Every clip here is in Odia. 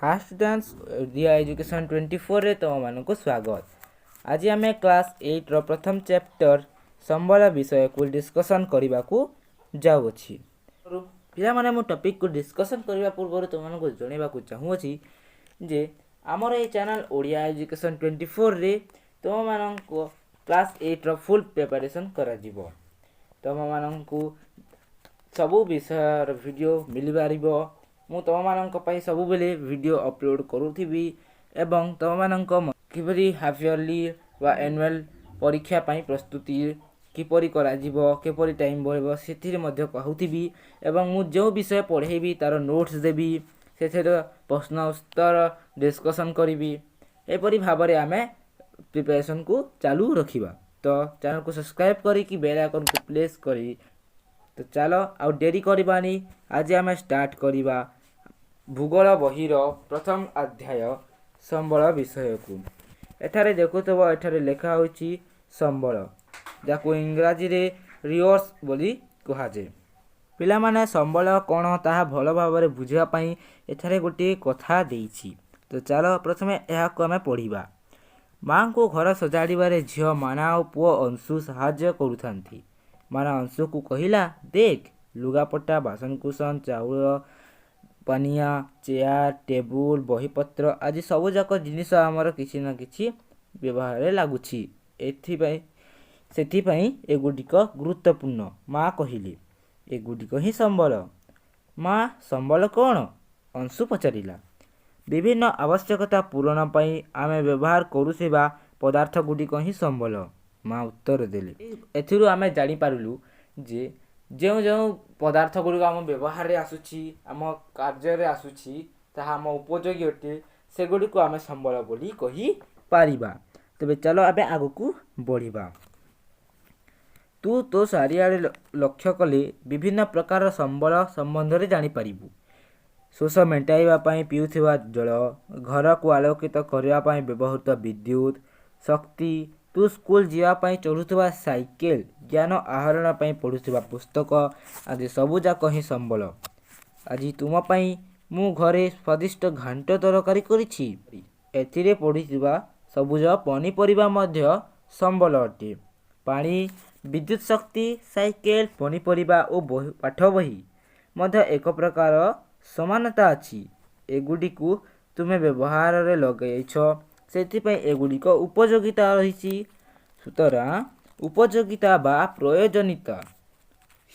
ହାଇ ଷ୍ଟୁଡେଣ୍ଟସ୍, ଓଡ଼ିଆ ଏଜୁକେସନ୍ 24ରେ ତୁମମାନଙ୍କୁ ସ୍ୱାଗତ। ଆଜି ଆମେ କ୍ଲାସ୍ 8ର ପ୍ରଥମ ଚାପ୍ଟର ସମ୍ବଳ ବିଷୟକୁ ଡିସ୍କସନ୍ କରିବାକୁ ଯାଉଅଛି। ପିଲାମାନେ, ମୁଁ ଟପିକ୍କୁ ଡିସ୍କସନ୍ କରିବା ପୂର୍ବରୁ ତୁମମାନଙ୍କୁ ଜଣାଇବାକୁ ଚାହୁଁଅଛି ଯେ ଆମର ଏହି ଚ୍ୟାନେଲ୍ ଓଡ଼ିଆ ଏଜୁକେସନ୍ 24ରେ ତୁମମାନଙ୍କୁ କ୍ଲାସ୍ 8ର ଫୁଲ୍ ପ୍ରିପାରେସନ୍ କରାଯିବ। ତୁମମାନଙ୍କୁ ସବୁ ବିଷୟର ଭିଡ଼ିଓ ମିଳିପାରିବ। ମୁଁ ତୁମମାନଙ୍କ ପାଇଁ ସବୁବେଳେ ଭିଡ଼ିଓ ଅପଲୋଡ଼ କରୁଥିବି ଏବଂ ତୁମମାନଙ୍କ କିପରି ହାଫ୍ ଇୟର୍ଲି ବା ଆନୁଆଲ୍ ପରୀକ୍ଷା ପାଇଁ ପ୍ରସ୍ତୁତି କିପରି କରାଯିବ, କିପରି ଟାଇମ୍ ବଢ଼ିବ, ସେଥିରେ ମଧ୍ୟ କହୁଥିବି ଏବଂ ମୁଁ ଯେଉଁ ବିଷୟ ପଢ଼େଇବି, ତା'ର ନୋଟ୍ସ ଦେବି, ସେଥିରେ ପ୍ରଶ୍ନ ଉତ୍ତର ଡିସ୍କସନ୍ କରିବି। ଏପରି ଭାବରେ ଆମେ ପ୍ରିପାରେସନ୍କୁ ଚାଲୁ ରଖିବା। ତ ଚ୍ୟାନେଲ୍କୁ ସବସ୍କ୍ରାଇବ୍ କରିକି ବେଲ୍ ଆଇକନ୍କୁ ପ୍ରେସ୍ କରି, ତ ଚାଲ, ଆଉ ଡେରି କରିବାନି। ଆଜି ଆମେ ଷ୍ଟାର୍ଟ କରିବା ଭୂଗୋଳ ବହିର ପ୍ରଥମ ଅଧ୍ୟାୟ ସମ୍ବଳ ବିଷୟକୁ। ଏଠାରେ ଦେଖୁଥିବ, ଏଠାରେ ଲେଖା ହୋଇଛି ସମ୍ବଳ, ଯାହାକୁ ଇଂରାଜୀରେ ରିସୋର୍ସ ବୋଲି କୁହାଯାଏ। ପିଲାମାନେ, ସମ୍ବଳ କ'ଣ ତାହା ଭଲ ଭାବରେ ବୁଝିବା ପାଇଁ ଏଠାରେ ଗୋଟିଏ କଥା ଦେଇଛି। ତ ଚାଲ, ପ୍ରଥମେ ଏହାକୁ ଆମେ ପଢ଼ିବା। ମାଙ୍କୁ ଘର ସଜାଡ଼ିବାରେ ଝିଅ ମାନା ଓ ପୁଅ ଅଂଶୁ ସାହାଯ୍ୟ କରୁଥାନ୍ତି। ମାନା ଅଂଶୁକୁ କହିଲା, "ଦେଖ, ଲୁଗାପଟା, ବାସନକୁସନ, ଚାଉଳ ପାନିଆ, ଚେୟାର, ଟେବୁଲ, ବହିପତ୍ର ଆଦି ସବୁଯାକ ଜିନିଷ ଆମର କିଛି ନା କିଛି ବ୍ୟବହାରରେ ଲାଗୁଛି। ସେଥିପାଇଁ ଏଗୁଡ଼ିକ ଗୁରୁତ୍ୱପୂର୍ଣ୍ଣ।" ମା କହିଲେ, "ଏଗୁଡ଼ିକ ହିଁ ସମ୍ବଳ।" "ମା, ସମ୍ବଳ କ'ଣ?" ଅଂଶୁ ପଚାରିଲା। "ବିଭିନ୍ନ ଆବଶ୍ୟକତା ପୂରଣ ପାଇଁ ଆମେ ବ୍ୟବହାର କରୁଥିବା ପଦାର୍ଥ ଗୁଡ଼ିକ ହିଁ ସମ୍ବଳ," ମା ଉତ୍ତର ଦେଲେ। ଏଥିରୁ ଆମେ ଜାଣିପାରିଲୁ ଯେ ଯେଉଁ ଯେଉଁ ପଦାର୍ଥ ଗୁଡ଼ିକ ଆମ ବ୍ୟବହାରରେ ଆସୁଛି, ଆମ କାର୍ଯ୍ୟରେ ଆସୁଛି, ତାହା ଆମ ଉପଯୋଗୀ ଅଟେ, ସେଗୁଡ଼ିକୁ ଆମେ ସମ୍ବଳ ବୋଲି କହିପାରିବା। ତେବେ ଚାଲ, ଆମେ ଆଗକୁ ବଢ଼ିବା। ତୁ ତୋ ଚାରିଆଡ଼େ ଲକ୍ଷ୍ୟ କଲେ ବିଭିନ୍ନ ପ୍ରକାର ସମ୍ବଳ ସମ୍ବନ୍ଧରେ ଜାଣିପାରିବୁ। ଶୋଷ ମେଣ୍ଟାଇବା ପାଇଁ ପିଉଥିବା ଜଳ, ଘରକୁ ଆଲୋକିତ କରିବା ପାଇଁ ବ୍ୟବହୃତ ବିଦ୍ୟୁତ ଶକ୍ତି, ତୁ ସ୍କୁଲ ଯିବା ପାଇଁ ଚଢ଼ୁଥିବା ସାଇକେଲ, ଜ୍ଞାନ ଆହରଣ ପାଇଁ ପଢ଼ୁଥିବା ପୁସ୍ତକ ଆଦି ସବୁଯାକ ହିଁ ସମ୍ବଳ। ଆଜି ତୁମ ପାଇଁ ମୁଁ ଘରେ ସ୍ୱାଦିଷ୍ଟ ଘାଣ୍ଟ ତରକାରୀ କରିଛି। ଏଥିରେ ପଡ଼ିଥିବା ସବୁଜ ପନିପରିବା ମଧ୍ୟ ସମ୍ବଳ ଅଟେ। ପାଣି, ବିଦ୍ୟୁତ ଶକ୍ତି, ସାଇକେଲ, ପନିପରିବା ଓ ବହି, ପାଠ ବହି ମଧ୍ୟ ଏକ ପ୍ରକାର ସମାନତା ଅଛି। ଏଗୁଡ଼ିକୁ ତୁମେ ବ୍ୟବହାରରେ ଲଗାଇଛ, ସେଥିପାଇଁ ଏଗୁଡ଼ିକ ଉପଯୋଗିତା ରହିଛି। ସୁତରାଂ ଉପଯୋଗିତା ବା ପ୍ରୟୋଜନୀୟତା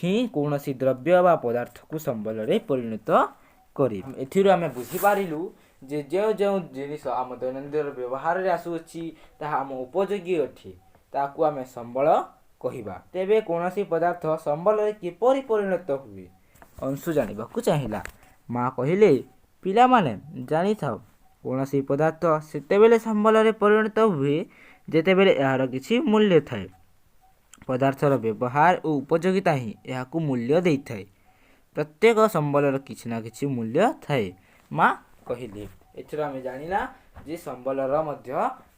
ହିଁ କୌଣସି ଦ୍ରବ୍ୟ ବା ପଦାର୍ଥକୁ ସମ୍ବଳରେ ପରିଣତ କରେ। ଏଥିରୁ ଆମେ ବୁଝିପାରିଲୁ ଯେ ଯେଉଁ ଯେଉଁ ଜିନିଷ ଆମ ଦୈନନ୍ଦିନ ବ୍ୟବହାରରେ ଆସୁଅଛି, ତାହା ଆମ ଉପଯୋଗୀ ଅଟେ, ତାକୁ ଆମେ ସମ୍ବଳ କହିବା। ତେବେ କୌଣସି ପଦାର୍ଥ ସମ୍ବଳରେ କିପରି ପରିଣତ ହୁଏ? ଅଂଶୁ ଜାଣିବାକୁ ଚାହିଁଲା। ମା କହିଲେ, "ପିଲାମାନେ, ଜାଣିଥାଅ, କୌଣସି ପଦାର୍ଥ ସେତେବେଳେ ସମ୍ବଳରେ ପରିଣତ ହୁଏ, ଯେତେବେଳେ ଏହାର କିଛି ମୂଲ୍ୟ ଥାଏ। ପଦାର୍ଥର ବ୍ୟବହାର ଓ ଉପଯୋଗିତା ହିଁ ଏହାକୁ ମୂଲ୍ୟ ଦେଇଥାଏ। ପ୍ରତ୍ୟେକ ସମ୍ବଳର କିଛି ନା କିଛି ମୂଲ୍ୟ ଥାଏ," ମା କହିଲେ। ଏଥିରୁ ଆମେ ଜାଣିଲା ଯେ ସମ୍ବଳର ମଧ୍ୟ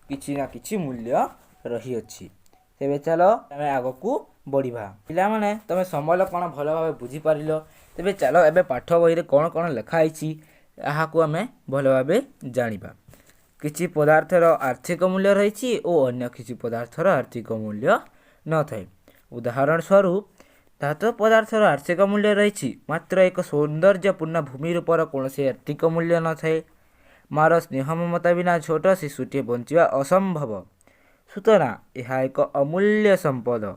କିଛି ନା କିଛି ମୂଲ୍ୟ ରହିଅଛି। ତେବେ ଚାଲ, ଆମେ ଆଗକୁ ବଢ଼ିବା। ପିଲାମାନେ, ତମେ ସମ୍ବଳ କ'ଣ ଭଲ ଭାବେ ବୁଝିପାରିଲ। ତେବେ ଚାଲ, ଏବେ ପାଠ ବହିରେ କ'ଣ କ'ଣ ଲେଖା ହେଇଛି, ଏହାକୁ ଆମେ ଭଲ ଭାବେ ଜାଣିବା। କିଛି ପଦାର୍ଥର ଆର୍ଥିକ ମୂଲ୍ୟ ରହିଛି ଓ ଅନ୍ୟ କିଛି ପଦାର୍ଥର ଆର୍ଥିକ ମୂଲ୍ୟ ନଥାଏ। ଉଦାହରଣ ସ୍ୱରୂପ, ଧାତୁ ପଦାର୍ଥର ଆର୍ଥିକ ମୂଲ୍ୟ ରହିଛି, ମାତ୍ର ଏକ ସୌନ୍ଦର୍ଯ୍ୟପୂର୍ଣ୍ଣ ଭୂମି ରୂପର କୌଣସି ଆର୍ଥିକ ମୂଲ୍ୟ ନଥାଏ। ମାର ସ୍ନେହ ମମତା ବିନା ଛୋଟ ଶିଶୁଟିଏ ବଞ୍ଚିବା ଅସମ୍ଭବ। ସୁତରାଂ ଏହା ଏକ ଅମୂଲ୍ୟ ସମ୍ପଦ।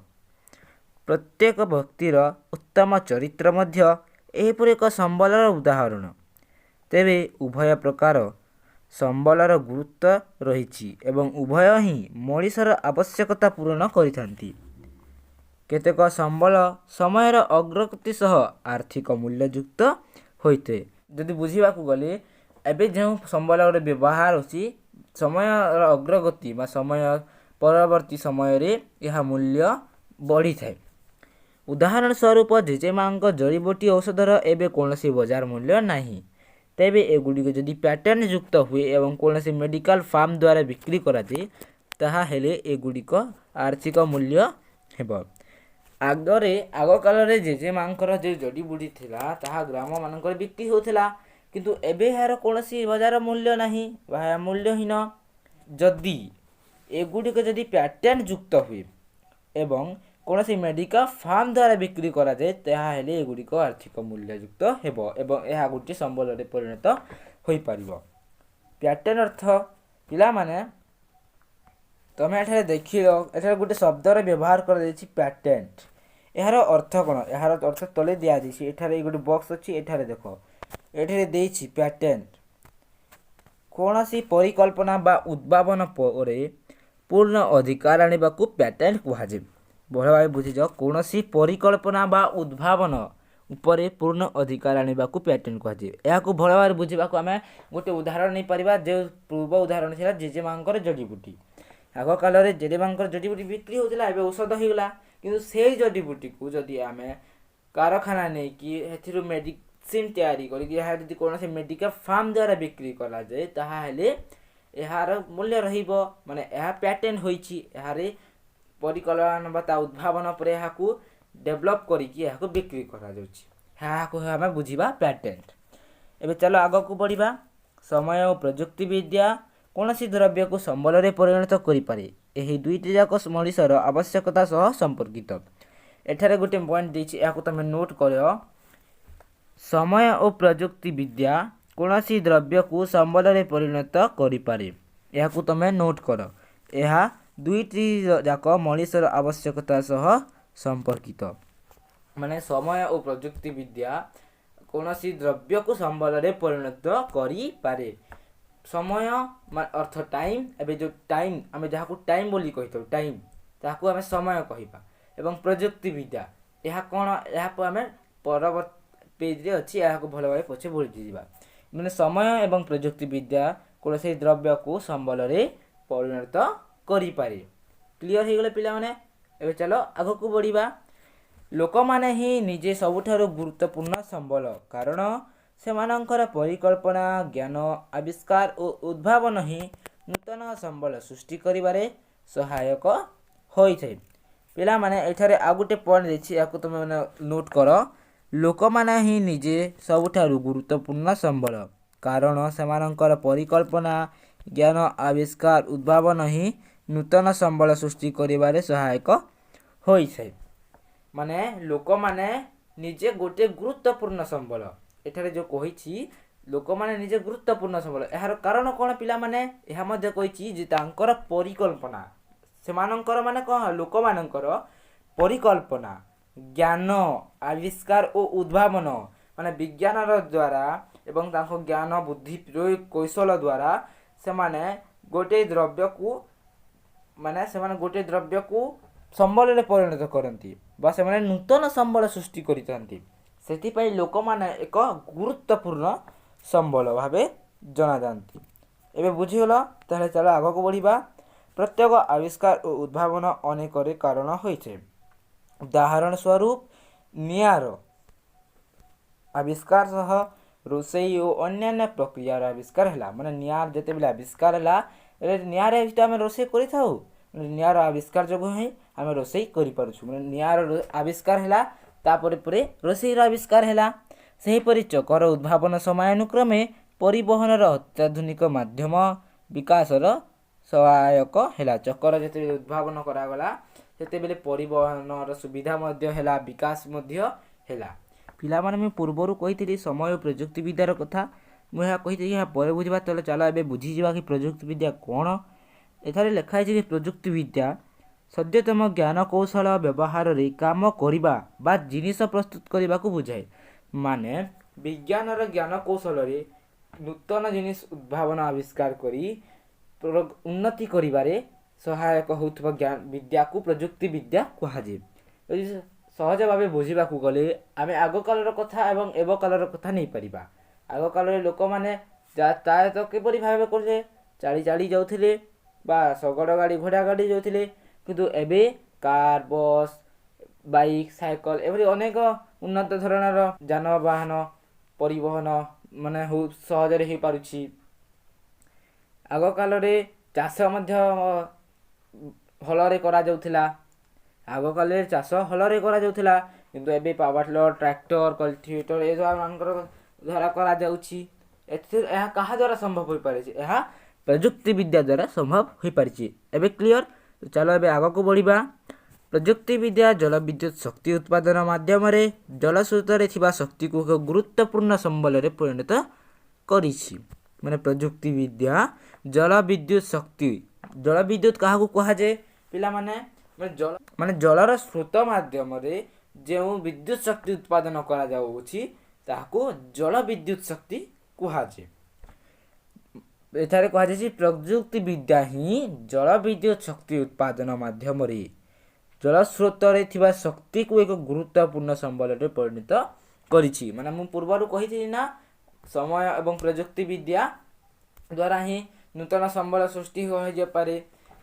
ପ୍ରତ୍ୟେକ ବ୍ୟକ୍ତିର ଉତ୍ତମ ଚରିତ୍ର ମଧ୍ୟ ଏହିପରି ଏକ ସମ୍ବଳର ଉଦାହରଣ। ତେବେ ଉଭୟ ପ୍ରକାର ସମ୍ବଳର ଗୁରୁତ୍ୱ ରହିଛି ଏବଂ ଉଭୟ ହିଁ ମଣିଷର ଆବଶ୍ୟକତା ପୂରଣ କରିଥାନ୍ତି। କେତେକ ସମ୍ବଳ ସମୟର ଅଗ୍ରଗତି ସହ ଆର୍ଥିକ ମୂଲ୍ୟଯୁକ୍ତ ହୋଇଥାଏ। ଯଦି ବୁଝିବାକୁ ଗଲେ, ଏବେ ଯେଉଁ ସମ୍ବଳର ବ୍ୟବହାର ହେଉଛି, ସମୟର ଅଗ୍ରଗତି ବା ସମୟ ପରବର୍ତ୍ତୀ ସମୟରେ ଏହା ମୂଲ୍ୟ ବଢ଼ିଥାଏ। ଉଦାହରଣ ସ୍ୱରୂପ, ଜେଜେମାଙ୍କ ଜଡ଼ିବୁଟି ଔଷଧର ଏବେ କୌଣସି ବଜାର ମୂଲ୍ୟ ନାହିଁ। ତେବେ ଏଗୁଡ଼ିକ ଯଦି ପ୍ୟାଟେଣ୍ଟ ଯୁକ୍ତ ହୁଏ ଏବଂ କୌଣସି ମେଡ଼ିକାଲ ଫାର୍ମ ଦ୍ୱାରା ବିକ୍ରି କରାଯାଏ, ତାହା ହେଲେ ଏଗୁଡ଼ିକ ଆର୍ଥିକ ମୂଲ୍ୟ ହେବ। ଆଗରେ, ଆଗକାଳରେ ଜେଜେମାଙ୍କର ଯେଉଁ ଜଡ଼ିବୁଟି ଥିଲା, ତାହା ଗ୍ରାମମାନଙ୍କରେ ବିକ୍ରି ହେଉଥିଲା। କିନ୍ତୁ ଏବେ ଏହାର କୌଣସି ବଜାର ମୂଲ୍ୟ ନାହିଁ ବା ଏହା ମୂଲ୍ୟହୀନ। ଯଦି ଏଗୁଡ଼ିକ ଯଦି ପ୍ୟାଟେଣ୍ଟ ଯୁକ୍ତ ହୁଏ ଏବଂ କୌଣସି ମେଡ଼ିକାଲ ଫାର୍ମ ଦ୍ୱାରା ବିକ୍ରି କରାଯାଏ, ତାହେଲେ ଏଗୁଡ଼ିକ ଆର୍ଥିକ ମୂଲ୍ୟଯୁକ୍ତ ହେବ ଏବଂ ଏହା ଗୋଟିଏ ସମ୍ବଳରେ ପରିଣତ ହୋଇପାରିବ। ପ୍ୟାଟେଣ୍ଟ ଅର୍ଥ, ପିଲାମାନେ, ତମେ ଏଠାରେ ଦେଖିଲ, ଏଠାରେ ଗୋଟେ ଶବ୍ଦର ବ୍ୟବହାର କରାଯାଇଛି, ପ୍ୟାଟେଣ୍ଟ। ଏହାର ଅର୍ଥ କ'ଣ? ଏହାର ଅର୍ଥ ତଳେ ଦିଆଯାଇଛି। ଏଠାରେ ଏଇ ଗୋଟେ ବକ୍ସ ଅଛି, ଏଠାରେ ଦେଖ, ଏଠାରେ ଦେଇଛି ପ୍ୟାଟେଣ୍ଟ। କୌଣସି ପରିକଳ୍ପନା ବା ଉଦ୍ଭାବନ ପରେ ପୂର୍ଣ୍ଣ ଅଧିକାର ଆଣିବାକୁ ପ୍ୟାଟେଣ୍ଟ କୁହାଯାଏ। ଭଲ ଭାବେ ବୁଝିଯାଅ, କୌଣସି ପରିକଳ୍ପନା ବା ଉଦ୍ଭାବନ ଉପରେ ପୂର୍ଣ୍ଣ ଅଧିକାର ଆଣିବାକୁ ପ୍ୟାଟେଣ୍ଟ କୁହାଯାଏ। ଏହାକୁ ଭଲ ଭାବରେ ବୁଝିବାକୁ ଆମେ ଗୋଟେ ଉଦାହରଣ ନେଇପାରିବା, ଯେଉଁ ପୂର୍ବ ଉଦାହରଣ ଥିଲା ଜେଜେମାଙ୍କର ଜଡ଼ିବୁଟି। ଆଗ କାଳରେ ଜେଜେମାଙ୍କର ଜଡ଼ିବୁଟି ବିକ୍ରି ହେଉଥିଲା, ଏବେ ଔଷଧ ହେଇଗଲା। କିନ୍ତୁ ସେଇ ଜଡ଼ିବୁଟିକୁ ଯଦି ଆମେ କାରଖାନା ନେଇକି ଏଥିରୁ ମେଡ଼ିସିନ ତିଆରି କରିକି ଏହା ଯଦି କୌଣସି ମେଡ଼ିକାଲ ଫାର୍ମ ଦ୍ୱାରା ବିକ୍ରି କରାଯାଏ, ତାହେଲେ ଏହାର ମୂଲ୍ୟ ରହିବ। ମାନେ ଏହା ପ୍ୟାଟେଣ୍ଟ ହୋଇଛି, ଏହାରେ ପରିକଳ୍ପନା ବା ତା ଉଦ୍ଭାବନ ପରେ ଏହାକୁ ଡେଭଲପ୍ କରିକି ଏହାକୁ ବିକ୍ରି କରାଯାଉଛି। ଏହାକୁ ଆମେ ବୁଝିବା ପ୍ୟାଟେଣ୍ଟ। ଏବେ ଚାଲ ଆଗକୁ ବଢ଼ିବା। ସମୟ ଓ ପ୍ରଯୁକ୍ତିବିଦ୍ୟା କୌଣସି ଦ୍ରବ୍ୟକୁ ସମ୍ବଳରେ ପରିଣତ କରିପାରେ। ଏହି ଦୁଇଟି ଯାକ ମଣିଷର ଆବଶ୍ୟକତା ସହ ସମ୍ପର୍କିତ। ଏଠାରେ ଗୋଟେ ପଏଣ୍ଟ ଦେଇଛି, ଏହାକୁ ତମେ ନୋଟ୍ କର। ସମୟ ଓ ପ୍ରଯୁକ୍ତିବିଦ୍ୟା କୌଣସି ଦ୍ରବ୍ୟକୁ ସମ୍ବଳରେ ପରିଣତ କରିପାରେ। ଏହାକୁ ତମେ ନୋଟ୍ କର। ଏହା ଦୁଇଟି ଯାକ ମଣିଷର ଆବଶ୍ୟକତା ସହ ସମ୍ପର୍କିତ। ମାନେ ସମୟ ଓ ପ୍ରଯୁକ୍ତିବିଦ୍ୟା କୌଣସି ଦ୍ରବ୍ୟକୁ ସମ୍ବଳରେ ପରିଣତ କରିପାରେ। ସମୟ ଅର୍ଥ ଟାଇମ୍। ଏବେ ଯେଉଁ ଟାଇମ୍, ଆମେ ଯାହାକୁ ଟାଇମ୍ ବୋଲି କହିଥାଉ, ଟାଇମ୍, ତାହାକୁ ଆମେ ସମୟ କହିବା। ଏବଂ ପ୍ରଯୁକ୍ତିବିଦ୍ୟା ଏହା କ'ଣ, ଏହାକୁ ଆମେ ପରବର୍ତ୍ତୀ ପେଜ୍ରେ ଅଛି, ଏହାକୁ ଭଲ ଭାବେ ପଛେ ବୁଝିଯିବା। ମାନେ ସମୟ ଏବଂ ପ୍ରଯୁକ୍ତିବିଦ୍ୟା କୌଣସି ଦ୍ରବ୍ୟକୁ ସମ୍ବଳରେ ପରିଣତ କରିପାରେ। କ୍ଲିଅର୍ ହେଇଗଲେ ପିଲାମାନେ? ଏବେ ଚାଲ ଆଗକୁ ବଢ଼ିବା। ଲୋକମାନେ ହିଁ ନିଜେ ସବୁଠାରୁ ଗୁରୁତ୍ୱପୂର୍ଣ୍ଣ ସମ୍ବଳ, କାରଣ ସେମାନଙ୍କର ପରିକଳ୍ପନା, ଜ୍ଞାନ, ଆବିଷ୍କାର ଓ ଉଦ୍ଭାବନ ହିଁ ନୂତନ ସମ୍ବଳ ସୃଷ୍ଟି କରିବାରେ ସହାୟକ ହୋଇଥାଏ। ପିଲାମାନେ, ଏଠାରେ ଆଉ ଗୋଟେ ପଏଣ୍ଟ ଦେଇଛି, ଏହାକୁ ତୁମେ ମାନେ ନୋଟ୍ କର। ଲୋକମାନେ ହିଁ ନିଜେ ସବୁଠାରୁ ଗୁରୁତ୍ୱପୂର୍ଣ୍ଣ ସମ୍ବଳ, କାରଣ ସେମାନଙ୍କର ପରିକଳ୍ପନା, ଜ୍ଞାନ, ଆବିଷ୍କାର, ଉଦ୍ଭାବନ ହିଁ ନୂତନ ସମ୍ବଳ ସୃଷ୍ଟି କରିବାରେ ସହାୟକ ହୋଇଥାଏ। ମାନେ ଲୋକମାନେ ନିଜେ ଗୋଟେ ଗୁରୁତ୍ୱପୂର୍ଣ୍ଣ ସମ୍ବଳ। ଏଠାରେ ଯେଉଁ କହିଛି ଲୋକମାନେ ନିଜେ ଗୁରୁତ୍ୱପୂର୍ଣ୍ଣ ସମ୍ବଳ, ଏହାର କାରଣ କ'ଣ ପିଲାମାନେ? ଏହା ମଧ୍ୟ କହିଛି ଯେ ତାଙ୍କର ପରିକଳ୍ପନା, ସେମାନଙ୍କର ମାନେ କ'ଣ, ଲୋକମାନଙ୍କର ପରିକଳ୍ପନା, ଜ୍ଞାନ, ଆବିଷ୍କାର ଓ ଉଦ୍ଭାବନ, ମାନେ ବିଜ୍ଞାନର ଦ୍ୱାରା ଏବଂ ତାଙ୍କ ଜ୍ଞାନ, ବୁଦ୍ଧି, ପ୍ରୟୋଗ କୌଶଳ ଦ୍ୱାରା ସେମାନେ ଗୋଟେ ଦ୍ରବ୍ୟକୁ, ମାନେ ସେମାନେ ଗୋଟେ ଦ୍ରବ୍ୟକୁ ସମ୍ବଳରେ ପରିଣତ କରନ୍ତି ବା ସେମାନେ ନୂତନ ସମ୍ବଳ ସୃଷ୍ଟି କରିଥାନ୍ତି। ସେଥିପାଇଁ ଲୋକମାନେ ଏକ ଗୁରୁତ୍ୱପୂର୍ଣ୍ଣ ସମ୍ବଳ ଭାବେ ଜଣାଯାଆନ୍ତି। ଏବେ ବୁଝିଗଲ? ତାହେଲେ ଚାଲ ଆଗକୁ ବଢ଼ିବା। ପ୍ରତ୍ୟେକ ଆବିଷ୍କାର ଓ ଉଦ୍ଭାବନ ଅନେକରେ କାରଣ ହୋଇଥାଏ। ଉଦାହରଣ ସ୍ୱରୂପ, ନିଆଁର ଆବିଷ୍କାର ସହ ରୋଷେଇ ଓ ଅନ୍ୟାନ୍ୟ ପ୍ରକ୍ରିୟାର ଆବିଷ୍କାର ହେଲା। ମାନେ ନିଆଁ ଯେତେବେଳେ ଆବିଷ୍କାର ହେଲା, ନିଆଁରେ ତ ଆମେ ରୋଷେଇ କରିଥାଉ। ନିଆଁର ଆବିଷ୍କାର ଯୋଗୁଁ ହିଁ ଆମେ ରୋଷେଇ କରିପାରୁଛୁ। ମାନେ ନିଆଁର ଆବିଷ୍କାର ହେଲା, ତାପରେ ପରେ ରୋଷେଇର ଆବିଷ୍କାର ହେଲା। ସେହିପରି ଚକର ଉଦ୍ଭାବନ ସମୟାନୁକ୍ରମେ ପରିବହନର ଅତ୍ୟାଧୁନିକ ମାଧ୍ୟମ ବିକାଶର ସହାୟକ ହେଲା। ଚକର ଯେତେବେଳେ ଉଦ୍ଭାବନ କରାଗଲା, ସେତେବେଳେ ପରିବହନର ସୁବିଧା ମଧ୍ୟ ହେଲା, ବିକାଶ ମଧ୍ୟ ହେଲା। ପିଲାମାନେ, ମୁଁ ପୂର୍ବରୁ କହିଥିଲି ସମୟ ଓ ପ୍ରଯୁକ୍ତିବିଦ୍ୟାର କଥା। ମୁଁ ଏହା କହିଥିଲି, ଏହା ପରେ ବୁଝିବା। ତାହେଲେ ଚାଲ ଏବେ ବୁଝିଯିବା କି ପ୍ରଯୁକ୍ତିବିଦ୍ୟା କ'ଣ। ଏଠାରେ ଲେଖା ହେଇଛି କି ପ୍ରଯୁକ୍ତିବିଦ୍ୟା ସଦ୍ୟତମ ଜ୍ଞାନକୌଶଳ ବ୍ୟବହାରରେ କାମ କରିବା ବା ଜିନିଷ ପ୍ରସ୍ତୁତ କରିବାକୁ ବୁଝାଏ। ମାନେ ବିଜ୍ଞାନର ଜ୍ଞାନକୌଶଳରେ ନୂତନ ଜିନିଷ ଉଦ୍ଭାବନ, ଆବିଷ୍କାର କରି ଉନ୍ନତି କରିବାରେ ସହାୟକ ହେଉଥିବା ବିଦ୍ୟାକୁ ପ୍ରଯୁକ୍ତିବିଦ୍ୟା କୁହାଯାଏ। ଯଦି ସହଜ ଭାବେ ବୁଝିବାକୁ ଗଲେ ଆମେ ଆଗକାଳର କଥା ଏବଂ ଏବକାଳର କଥା ନେଇପାରିବା। ଆଗକାଳରେ ଲୋକମାନେ ଯାତାୟାତ କିପରି ଭାବେ କରୁଥିଲେ? ଚାଲି ଚାଲି ଯାଉଥିଲେ ବା ଶଗଡ଼ ଗାଡ଼ି, ଘୋଡ଼ା ଗାଡ଼ି ଯାଉଥିଲେ। କିନ୍ତୁ ଏବେ କାର୍, ବସ୍, ବାଇକ୍, ସାଇକେଲ ଏଭଳି ଅନେକ ଉନ୍ନତ ଧରଣର ଯାନବାହନ ପରିବହନ ମାନେ ହଉ ସହଜରେ ହେଇପାରୁଛି। ଆଗକାଳରେ ଚାଷ ମଧ୍ୟ ହଳରେ କରାଯାଉଥିଲା। ଆଗକାଳରେ ଚାଷ ହଳରେ କରାଯାଉଥିଲା, କିନ୍ତୁ ଏବେ ପାୱାର ଟିଲର, ଟ୍ରାକ୍ଟର, କଲ୍ଟିଭେଟର ଏସବୁ ମାନଙ୍କର ଦ୍ୱାରା କରାଯାଉଛି। ଏଥିରେ ଏହା କାହା ଦ୍ୱାରା ସମ୍ଭବ ହୋଇପାରିଛି? ଏହା ପ୍ରଯୁକ୍ତିବିଦ୍ୟା ଦ୍ୱାରା ସମ୍ଭବ ହୋଇପାରିଛି। ଏବେ କ୍ଲିଅର୍? ଚାଲ, ଏବେ ଆଗକୁ ବଢ଼ିବା। ପ୍ରଯୁକ୍ତିବିଦ୍ୟା ଜଳବିଦ୍ୟୁତ ଶକ୍ତି ଉତ୍ପାଦନ ମାଧ୍ୟମରେ ଜଳସ୍ରୋତରେ ଥିବା ଶକ୍ତିକୁ ଏକ ଗୁରୁତ୍ୱପୂର୍ଣ୍ଣ ସମ୍ବଳରେ ପରିଣତ କରିଛି। ମାନେ ପ୍ରଯୁକ୍ତିବିଦ୍ୟା ଜଳବିଦ୍ୟୁତ ଶକ୍ତି, ଜଳବିଦ୍ୟୁତ କାହାକୁ କୁହାଯାଏ ପିଲାମାନେ? ମାନେ ଜଳ, ମାନେ ଜଳର ସ୍ରୋତ ମାଧ୍ୟମରେ ଯେଉଁ ବିଦ୍ୟୁତ ଶକ୍ତି ଉତ୍ପାଦନ କରାଯାଉଛି, ତାହାକୁ ଜଳ ବିଦ୍ୟୁତ ଶକ୍ତି କୁହାଯାଏ। ଏଠାରେ କୁହାଯାଇଛି, ପ୍ରଯୁକ୍ତିବିଦ୍ୟା ହିଁ ଜଳ ବିଦ୍ୟୁତ ଶକ୍ତି ଉତ୍ପାଦନ ମାଧ୍ୟମରେ ଜଳସ୍ରୋତରେ ଥିବା ଶକ୍ତିକୁ ଏକ ଗୁରୁତ୍ୱପୂର୍ଣ୍ଣ ସମ୍ବଳରେ ପରିଣତ କରିଛି। ମାନେ ମୁଁ ପୂର୍ବରୁ କହିଥିଲି ନା, ସମୟ ଏବଂ ପ୍ରଯୁକ୍ତିବିଦ୍ୟା ଦ୍ୱାରା ହିଁ ନୂତନ ସମ୍ବଳ ସୃଷ୍ଟି ହୋଇଯାଇପାରେ।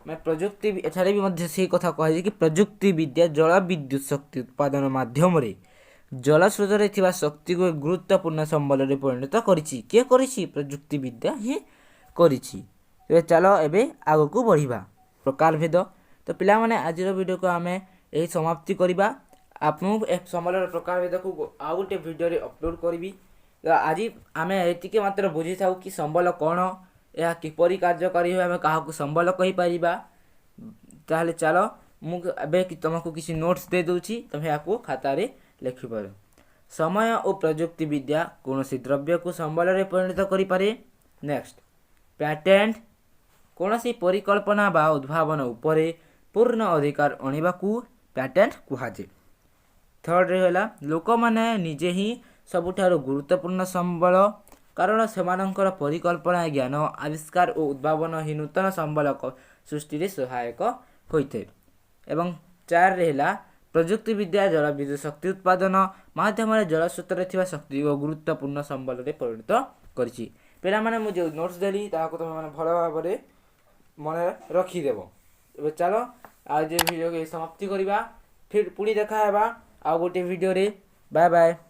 ମାନେ ପ୍ରଯୁକ୍ତି, ଏଠାରେ ବି ମଧ୍ୟ ସେଇ କଥା କୁହାଯାଇଛି କି ପ୍ରଯୁକ୍ତିବିଦ୍ୟା ଜଳ ବିଦ୍ୟୁତ ଶକ୍ତି ଉତ୍ପାଦନ ମାଧ୍ୟମରେ ଜଳସ୍ରୋତରେ ଥିବା ଶକ୍ତିକୁ ଏକ ଗୁରୁତ୍ୱପୂର୍ଣ୍ଣ ସମ୍ବଳରେ ପରିଣତ କରିଛି। କିଏ କରିଛି? ପ୍ରଯୁକ୍ତିବିଦ୍ୟା ହିଁ କରିଛି। ତେବେ ଚାଲ, ଏବେ ଆଗକୁ ବଢ଼ିବା। ପ୍ରକାରଭେଦ। ତ ପିଲାମାନେ, ଆଜିର ଭିଡ଼ିଓକୁ ଆମେ ଏହି ସମାପ୍ତି କରିବା। ଆପଣଙ୍କୁ ଏ ସମ୍ବଳର ପ୍ରକାରଭେଦକୁ ଆଉ ଗୋଟେ ଭିଡ଼ିଓରେ ଅପଲୋଡ଼ କରିବି। ତ ଆଜି ଆମେ ଏତିକି ମାତ୍ର ବୁଝିଥାଉ କି ସମ୍ବଳ କ'ଣ, ଏହା କିପରି କାର୍ଯ୍ୟକାରୀ ହୁଏ, ଆମେ କାହାକୁ ସମ୍ବଳ କହିପାରିବା। ତାହେଲେ ଚାଲ, ମୁଁ ଏବେ ତୁମକୁ କିଛି ନୋଟ୍ସ ଦେଇ ଦେଉଛି, ତୁମେ ଏହାକୁ ଖାତାରେ ଲେଖିପାର। ସମୟ ଓ ପ୍ରଯୁକ୍ତିବିଦ୍ୟା କୌଣସି ଦ୍ରବ୍ୟକୁ ସମ୍ବଳରେ ପରିଣତ କରିପାରେ। Next, patent. କୌଣସି ପରିକଳ୍ପନା ବା ଉଦ୍ଭାବନ ଉପରେ ପୂର୍ଣ୍ଣ ଅଧିକାର ଆଣିବାକୁ ପ୍ୟାଟେଣ୍ଟ କୁହାଯାଏ। ଥର୍ଡ଼ରେ ହେଲା, ଲୋକମାନେ ନିଜେ ହିଁ ସବୁଠାରୁ ଗୁରୁତ୍ୱପୂର୍ଣ୍ଣ ସମ୍ବଳ, କାରଣ ସେମାନଙ୍କର ପରିକଳ୍ପନା, ଜ୍ଞାନ, ଆବିଷ୍କାର ଓ ଉଦ୍ଭାବନ ହିଁ ନୂତନ ସମ୍ବଳ ସୃଷ୍ଟିରେ ସହାୟକ ହୋଇଥାଏ। ଏବଂ ଚାରିରେ ହେଲା, ପ୍ରଯୁକ୍ତିବିଦ୍ୟା ଜଳବିଦ୍ୟୁତ ଶକ୍ତି ଉତ୍ପାଦନ ମାଧ୍ୟମରେ ଜଳସ୍ରୋତରେ ଥିବା ଶକ୍ତି ଓ ଗୁରୁତ୍ୱପୂର୍ଣ୍ଣ ସମ୍ବଳରେ ପରିଣତ କରିଛି। ପିଲାମାନେ, ମୁଁ ଯେଉଁ ନୋଟ୍ସ ଦେଲି, ତାହାକୁ ତୁମେମାନେ ଭଲ ଭାବରେ ମନେ ରଖିଦେବ। ଏବେ ଚାଲ, ଆଜି ଭିଡ଼ିଓକୁ ସମାପ୍ତି କରିବା। ଫିର୍ ପୁଣି ଦେଖା ହେବା ଆଉ ଗୋଟିଏ ଭିଡ଼ିଓରେ। Bye bye.